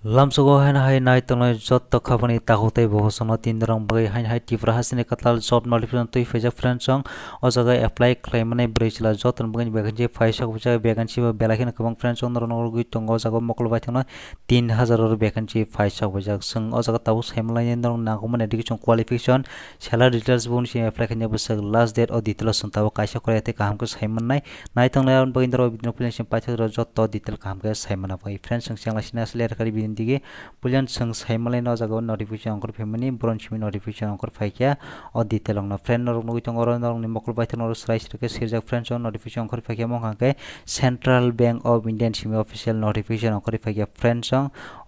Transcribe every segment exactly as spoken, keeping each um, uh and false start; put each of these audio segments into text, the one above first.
Lamsogo haino hai nai tongnai jotto khabani takhuk tei bohosongno tin norok bagwi haino hai Tripura hasteni kwtal job notification twi phaijak friends song. O jaga apply khlaimani bwrwi chwla jotoni bagwi vacancy phaisa kubujak, vacancy bo belai kheno kwbang friends song norok nugwi tongo. O jaga mokol bai thangno tin hajar oro vacancy phaisa kubujak. Chwng o jaga tabuk saimanlainai norok nangkukmani education qualification, salary details bo nisi apply khaina bwswk last date o detail o chwng tabuk kaisa khorya tei kaham khe saimannai. Nai tongnai aboni bagwi norok video no puila simi paithak rok jotto detail kaham khe saimana bagwi. Friends, chwng chengla sini asle rwkha video ni digi. Puila chwng saimanlaino o jaga o notification ongkhor phaimani, boron simi notification ongkhor phaikha o detail rokno. Friend, norok nugwi tongo oro norokni mokol baithang oro chwrai chwrai khe sirjak. Friends, o notification ongkhor phaikha mokang khe Central Bank of India ni simi official notification ongkhor phaikha. Friends,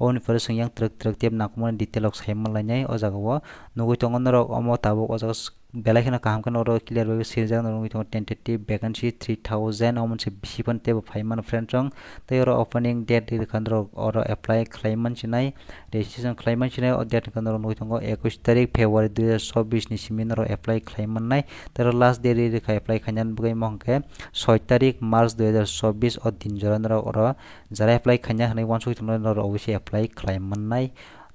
oboni pore chwng yang twrwk twrwk tei nangkukmani detail rok saimanlainai o jaga o. Nugwi tongo norok omo tabuk o jaga s-, belai kheno kaham kheno oro clear bai swijak, norok nugwi tongo tentative vacancy three thousand, omo se bisi phano teibo phai mano friend song. Tei oro opening date ri rwkha norok oro apply khlai mansinai, registration khlai mansinai. O date wngkha norok nugwi tongo ekush tarik February dui hajar chobbish ni simi norok apply khlai mannai. Tei oro last date ri rwkha apply khainani bagwi, omo hwnkhe soi tarik March dui hajar chobbish o din jora norok oro jara apply khaina hwnwi uansuk tongmani norok obviously apply khlai mannai.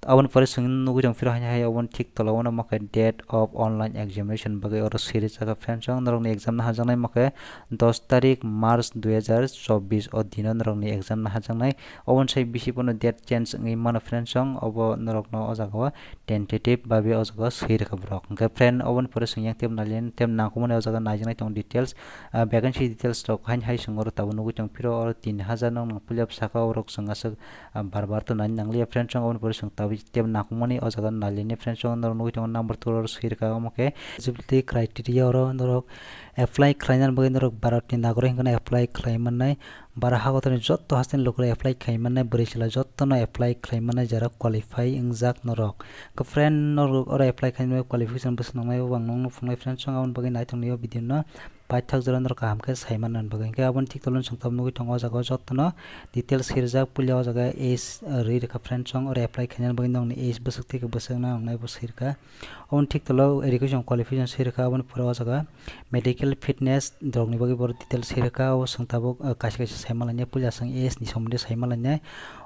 Aboni pore chwng nugwi tong phiro haino hai oboni thik tola o nangma khe date of online examination bagwi oro swi rwchapkha friends song. Norokni exam naharjaknai omo khe dos tarik March dui hajar chobbish o dino norokni exam naharjaknai. Oboni sai bisi bono date change wngwi mano friends song, obo norokno o jaga o tentative babe o jaga o swi rwkha borok. Hwnkhe friend, oboni pore chwng yang tei nailen tei nangkukmani o jaga naijaknai tongo details, ah, vacancy details rok haino hai chwng oro tabuk nugwi tong phiro oro tin hajar no nang puilap saka orok chwng aswk ah, bar bar to nani nangliya friends song, oboni pore chwng tabuk tei nangkukmani o jaga nalini friends song, norok nugwi tongo number two oro swi rwkha omo khe eligibility criteria oro norok apply khlainani bagwi norok Bharat ni nagorik hinkheno apply khlai mannai, bara hakotorni jotto hasteni lukurok apply khlai mannai, bwrwi chwla jottono apply khlai mannai jara qualify wngjak norok. Khe friend, norok oro apply khlainani qualification bwswk nangnai, bo ang nokno phunuknai friends song, aboni bagwi naithok nini o video no paithak jora norok kaham khe sai manna bagwi. Hwnkhe aboni thik toloni chwng tabuk nugwi tongo o jaga o jottono details swi rwjak, puila o jaga age, uh, rwi rwkha friends song, oro apply khainani bagwi nokni age bwswk tei bwswk nang nai bo swi rwkha. Oboni thik tola o education qualification swi rwkha, aboni pore o jaga medical fitness rokni bagwi bo details swi rwkha, o chwng tabuk, uh, kaisa kaisa sai manlainai, puila chwng age ni somondi sai manlainai.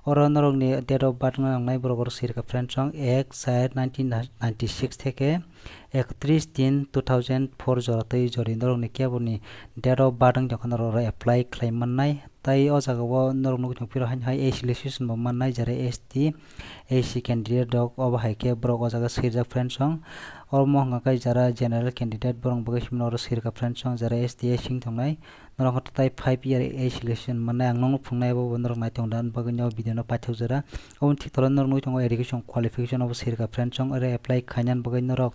Oro norokni date of birth wngna nangnai borok oro swi rwkha friends song, ek char nineteen ninety six theke ekatris tin two thousand four jora tei jori norokni keboni date of birth wng tongkha norok oro apply khlai mannai. Tai o jaga o norok nugwi tong phiro haino hai age relaxation bo mannai, jera S T, S C candidate rok obo hai khe borok o jaga swi rwjak friends song. Omo hwnka khe jera general candidate borok bagwi simi oro swi rwkha friends song, jera S T, S C wng tongnai. Norok hwnkhe tai five year age relaxation mannai, ang nokno phunuknai abo bo norok nai tongda bagwi o video no paithak jora. Oboni thik tola norok nugwi tongo education qualification obo swi rwkha friends song, oro apply khainani bagwi norok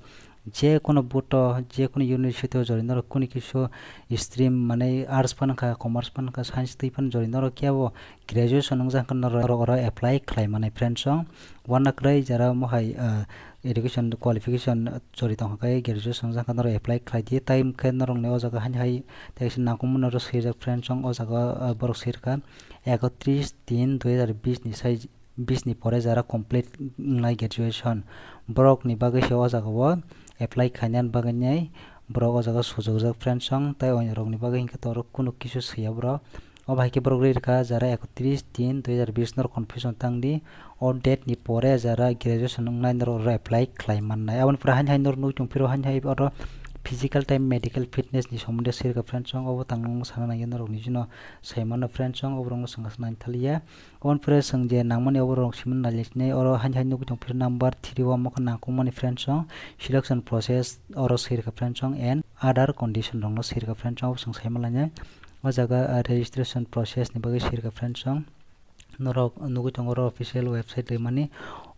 je kono board o, je kono university o jori norok kuni kisu stream, mane arts phano kha, commerce phano kha, science twi phano jori norok kebo graduation wngjak hwnkhe norok oro apply khlai mannai friends song. Uanakwrwi jara omo hai, ah, education qualification jori tongkha khe graduation wngjak hwnkhe norok apply khlai di, tai hwnkhe norokni o jaga haino hai teisa nangkukmano oro swijak friends song, o jaga, ah, borok swi rwkha ekatris tin dui hajar bish ni sai bish ni pore jara complete wngnai graduation, borokni bagwi se o jaga o apply khainani bagwi nai borok o jaga sujokjak friends song, tei onyorokni bagwi hwnkhe to oro kunu kisu swiya borok. Obo hai khe borok rwi rwkha jara ekatris tin dui hajar bish, norok confusion tang di, o date ni pore jara graduation wngnai norok oro apply khlai mannai. Aboni pore haino hai norok nugwi tong phiro haino hai oro physical tei medical fitness ni somondi swi rwkha friends song, obo tang nung sana nangya norok nijino sai mano friends song, oborok no swngna nang thaliya. Oboni pore chwng je nangmani oborok simi nailaisini, oro haino hai nugwi tong phiro number three o omo khe nangkukmani friends song, selection process oro swi rwkha friends song and other condition rokno swi rwkha friends song, obo chwng sai manlainai. O jaga, ah, registration process ni bagwi swi rwkha friends song. Norok nugwi tongo oro official website rimani.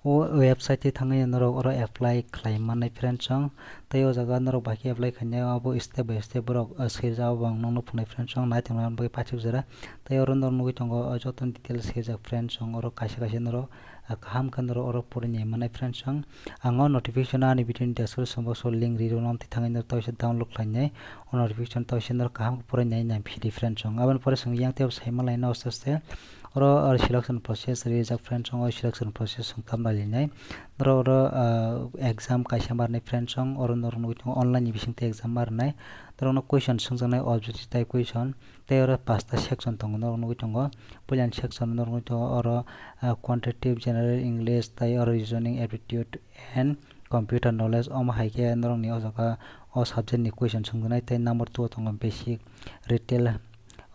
O website twi thangwi norok oro apply khlai mannai friends song. Tei o jaga norok bai khe apply khainai abo step by step borok, ah, swijak, abo ang nokno phunai friends song, nai tongna bagwi paithak jora. Tei oro norok nugwi tongo, o joto details swijak friends song, oro kaisa kaisa norok, ah, kaham khe norok oro porinai mannai friends song. Ang o notification ani video ni description box o link ri rwno, tei thangwi norok tei download khlainai. O notification tei norok kaham khe porinai nai phidi friends song. Aboni pore chwng yang tei sai manlaina aste aste. Oro, oro selection process rijak friends, o selection process song tam nai linai. Norok oro, ah, exam kaisa marnai friends, oro norok nugwi tongo online ni bisingtwi exam marnai. Norok no question swngjaknai objective type question. Tei oro pasta section tongo, norok nugwi tongo. Puila ni section norok nugwi tongo oro, ah, quantitative, general, English, tei oro reasoning, aptitude and computer knowledge. Omo hai khe norok ni o jaga o subject ni question swngjaknai, tei number two o tongo basic, retail.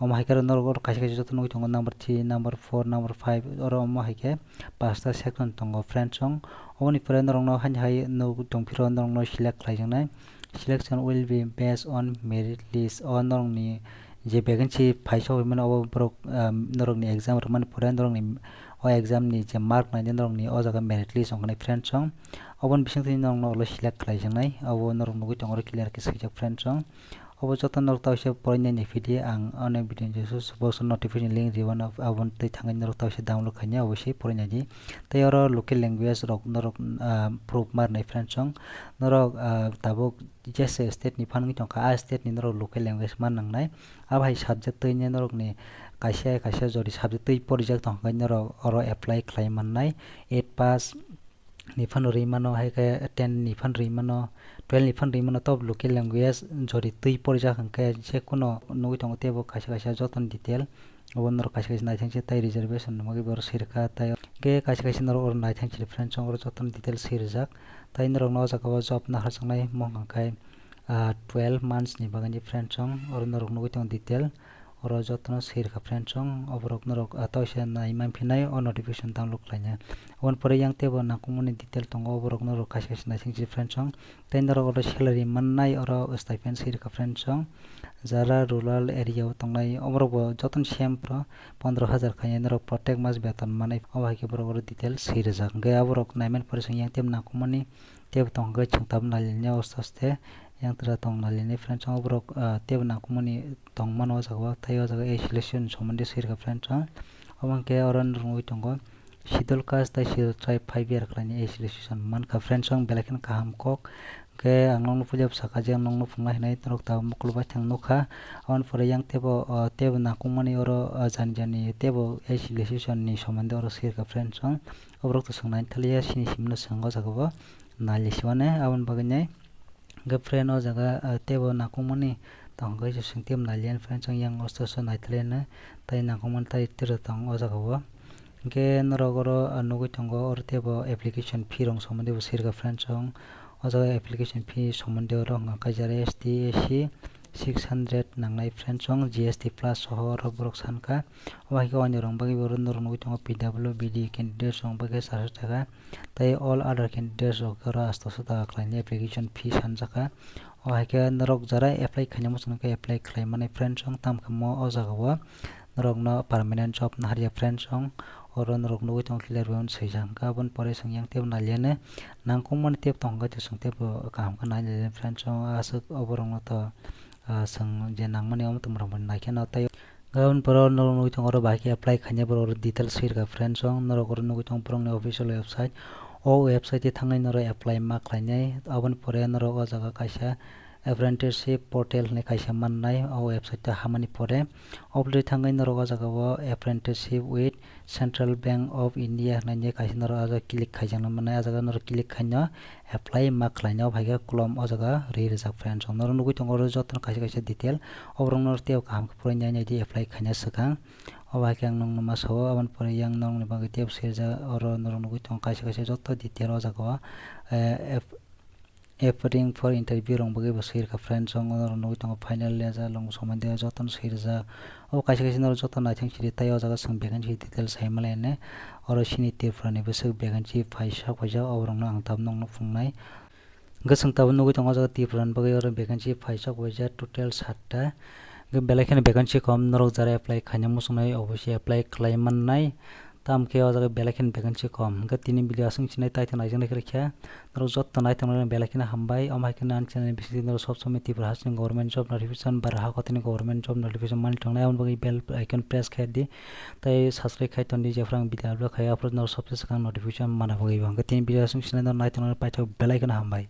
Omo hai khe norok oro kaisa kaisa joto nugwi tongo number three, number four, number five, oro omo hai khe pasta section tongo friends. Oboni pore norok no haini hai nugwi tongphiro norok no select khlaijaknai. Selection will be based on merit list. O norok ni je vacancy phaisa hoi mano, obo borok, um, norok ni exam rwmani pore norok ni o exam ni je mark naidi norok ni o jaga merit list ongkha nai friends. Oboni bisingtwi norok no ulo select khlaijaknai, obo norok nugwi tongo oro clear khe swijak friends. Obo joto norok taoise porinai ni video ang ani video ni description box o notification link riwano, aboni twi thangwi norok taoise download khaina obo se porinai di. Tei oro local language rok norok, ah, proof marnai friends. Norok, ah, tabuk jesa state ni phan wngwi tongkha, a state ni norok local language man nangnai. Abo hai subject twi norok ni kaisa kaisa jodi subject twi porijak tongkha norok oro apply khlai mannai. Eight pass ni phano rwi mano, hai khe ten ni phano rwi mano, twelve ni phano rwi mano, tok local language jodi twi porijak hwnkhe je kuno nugwi tongo teibo kaisa kaisa jotono detail. Obo norok kaisa kaisa naithang se tei reservation ni bagwi bo sirkha tei hwnkhe kaisa kaisa norok oro naithang se friends, oro jotono detail sirjak. Tei norok no o jaga o job naharjaknai mung hwnkhe, ah, twelve months ni bagwi ni friends, oro norok nugwi tongo detail. Oro jotono sirkha friends, oborok norok, ah, taoise nai manphinai o notification download khlaina. Oboni pore yang teibo nangkukmani detail tongo, oborok norok kaisa kaisa naising si friends. Tei norok oro salary mannai oro stipend sirkha friends. Jara rural area o tongnai oborok bo jotono same pro pondro hajar khaina norok protek mas beton manai, obo hai khe borok oro detail sirjak. Hwnkhe aborok naimani pore chwng yang teibo nangkukmani teibo tongkha chwng tabuk nailainai aste aste. Yang tira tong nalini friends, oborok, ah, teibo nangkukmani tongmano o jaga o, tei o jaga age relaxation ni somondi sirkha friends. Obo hwnkhe oro nugwi tongo schedule caste tei schedule tribe five year khlaini age relaxation mankha friends, belai kheno kaham kok. Hwnkhe ang nokno puila bwsakha je ang nokno phunukna hinwi norok tabuk mokolo baithang nukha. Aboni pore yang teibo, ah, teibo nangkukmani oro, ah, jani jani teibo age relaxation ni somondi oro sirkha friends. Oborok to swng nai thaliya, sini simino swng o jaga o nai lisiwane aboni bagwi nai. Hwnkhe friend o jaga, ah, teibo nangkukmani tongkha kaisa song teibo nailiya friend, chwng yang osto osto naithaleno tei nangkukmani tei tiro tong o jaga o. Hwnkhe norok oro, ah, nugwi tongo oro teibo application fee rok somondi bo sirkha friend chwng. O jaga application fee somondi oro hwnkha kaisa S T, S C six hundred nangnai friend chwng, G S T plus soho oro borok sankha. Obo hai khe o nirok bagwi oro norok nugwi tongo P W B D candidate rok bagwi charso taka. Tei all other candidates rok oro asto sota khlaini application fee sanjakha. O hai khe norok jara apply khaina muchung khe apply khlai mani friend song tam khe mo o jaga o norok no permanent job naharya friend song oro norok nugwi tong clear bai swijak hwnkha. Aboni pore chwng yang teibo nailiyane nangkukmani teibo tong khe chwng teibo kaham khe nailiyane friend song aswk oborok no to, ah, chwng je nangmani omo tong rok bo naikheno tei Gabon borok norok nugwi tongo oro bahai khe apply khainai borok oro details sirkha friend song norok oro nugwi tongo borokni official website. O website o thangwi norok apply ma khlainai aboni pore norok o jaga kaisa apprenticeship portal hinwi kaisa mannai o website o hamani pore. Oboni thangwi norok o jaga o apprenticeship with Central Bank of India hinwi kaisa norok o jaga click khaijaknai mannai o jaga norok click khaino apply ma khlainai o hai khe kolom o jaga ri rijak friend song norok nugwi tongo oro jotono kaisa kaisa detail. Oborok no tei kaham khe phurai nai nai di apply khaina swkang. Obo hai khe ang nokno ma sao, aboni pore yang norokni bagwi tei swijak, oro norok nugwi tongo kaisa kaisa joto detail o jaga o, eh, ap-, appearing for interview rok bagwi bo sirkha friend song, norok nugwi tongo final letter rok somondi o jotono swijak. Obo kaisa kaisa norok joto naithang sidi tei o jaga chwng vacancy details sai maliya oro chini Tripura ni bwswk vacancy paisa paisa oborok no ang tabuk nokno phunuknai. Hwnkhe chwng tabuk nugwi tongo o jaga Tripura ni bagwi oro vacancy paisa paisa total satta. Hwnkhe belai kheno vacancy kom, norok jara apply khaina muchungnai obo se apply khlai mannai. Tamo khe o jaga belai kheno vacancy kom. Hwnkhe tini video aswk sinai taitok naijaknai khe rwkha. Norok joto naithoknai belai kheno hambai. Omo hai kheno ani channel ni bisingtwi norok sob somoi Tripura hasteni government job notification ba raha kotorni government job notification mani tongnai, aboni bagwi bell icon press khe di. Tei subscribe khai tondi, jephru ang video upload khaio, aphuru norok sobse swkang notification mana bagwi bo. Hwnkhe tini video aswk sinai norok naithoknai paithak belai kheno hambai.